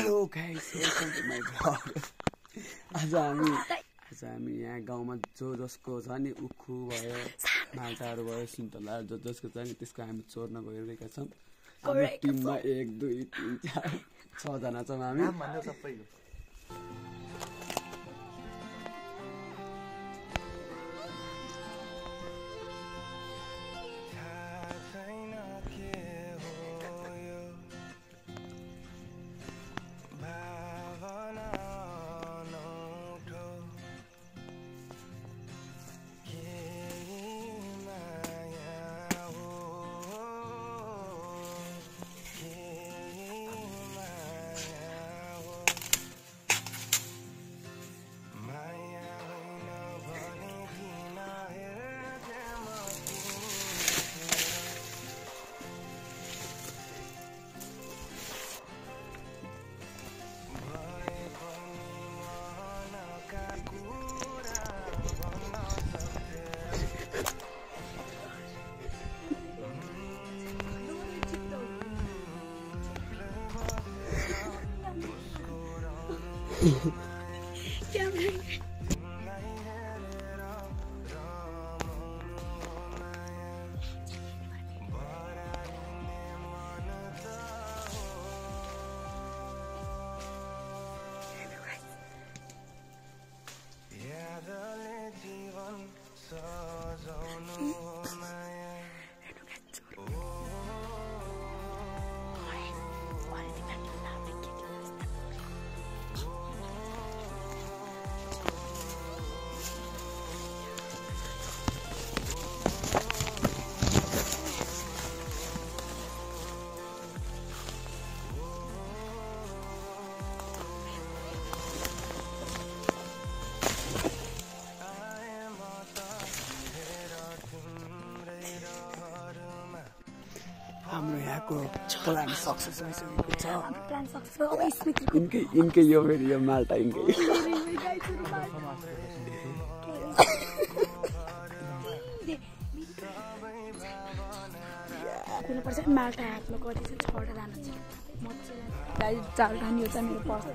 Hello guys, welcome to my vlog. आज हामी यहाँ गाउँमा जसको छ नि उखु भयो, माछाहरू भयो, सुन्तलाहरू जसको छ नि त्यसको हामी चोर्न गइरहेका छौँ। हाम्रो टिममा 1 2 3 4 6 जना छौँ हामी। हाम्रो यहाँको प्लान सक्सेस भइसकेको छ। इनकै यो फेरि यो माल्टा इनकै माल्टा हातमा गरेको छ 6 जना छ गाई चाल खानी हो त मेरो पर्छ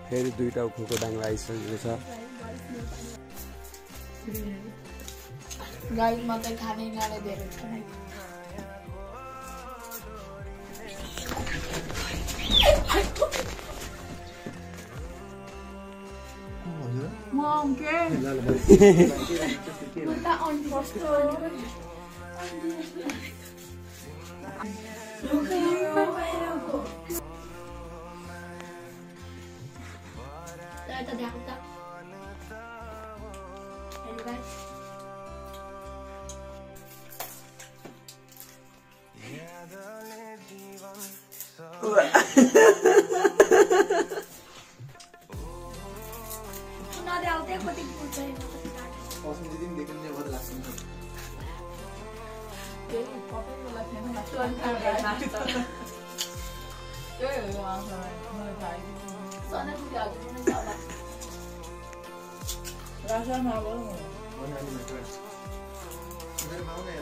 फेरि दुईटा उखुको डाङ्गा आइसकेको छ। गाई मात्रै खाने गाने धेरै छ Mom, ¿qué? No está on posture. Hello guys. Rasa mau. Mana ni macam? Mana mau ni?